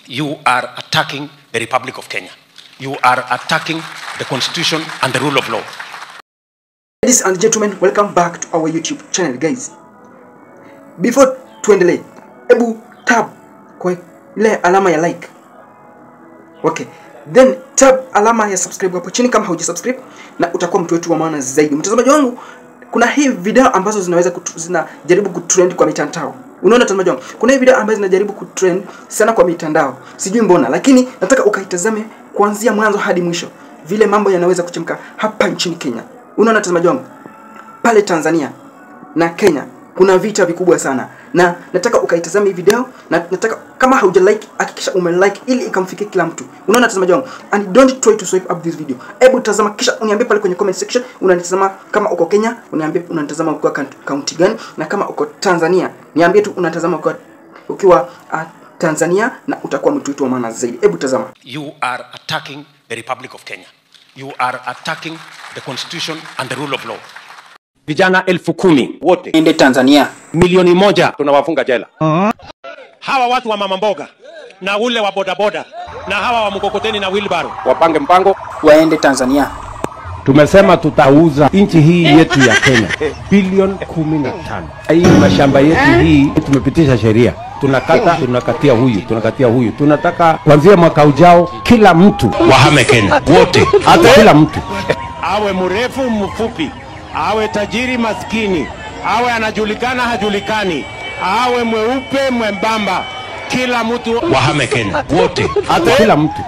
You are attacking the Republic of Kenya. You are attacking the Constitution and the rule of law. Ladies and gentlemen, welcome back to our YouTube channel, guys. Before tuendelee, ebu tap kwa ile alama ya like. Okay. Then tap alama ya subscribe hapo chini kama haujasubscribe, na utakuwa mtu wetu wa maana zaidi. Mtazamaji wangu, kuna hii video ambazo zinaweza zinajaribu kutrend kwa mitandao. Unaona mtazamaji wangu, kuna hii video ambazo zinajaribu kutrend sana kwa mitandao. Sijui mbona, lakini nataka ukaitazame kuanzia mwanzo hadi mwisho, vile mambo yanaweza kuchemka hapa nchini Kenya. Unaona mtazamaji wangu, pale Tanzania na Kenya kuna vita vikubwa sana, na nataka ukaitazame hii video, na nataka kama hauja like hakikisha ume like ili ikamfikie kila mtu. Unaona mtazamaji wangu, and don't try to swipe up this video. Hebu tazama kisha uniambie pale kwenye comment section unanitazama kama uko Kenya, uniambie unanitazama ukiwa county gani, na kama uko Tanzania niambie tu unatazama ukiwa Tanzania, na utakuwa mtu wetu wa maana zaidi. Hebu tazama. You are attacking the Republic of Kenya. You are attacking the Constitution and the rule of law. Vijana 10,000 wote ende Tanzania, 1,000,000 tunawafunga jela. Hawa watu wa mama mboga na ule wa bodaboda na hawa wa mkokoteni na wheelbarrow wapange mpango waende Tanzania. Tumesema tutauza nchi hii yetu ya Kenya bilioni 15. Hii mashamba yetu hii tumepitisha sheria, tunakata, tunakatia huyu, tunakatia huyu. Tunataka kuanzia mwaka ujao kila mtu wahame Kenya wote, hata kila mtu awe mrefu mfupi, awe tajiri maskini, awe anajulikana hajulikani, awe mweupe mwembamba, kila mtu wahame Kenya wote, hata kila mtu.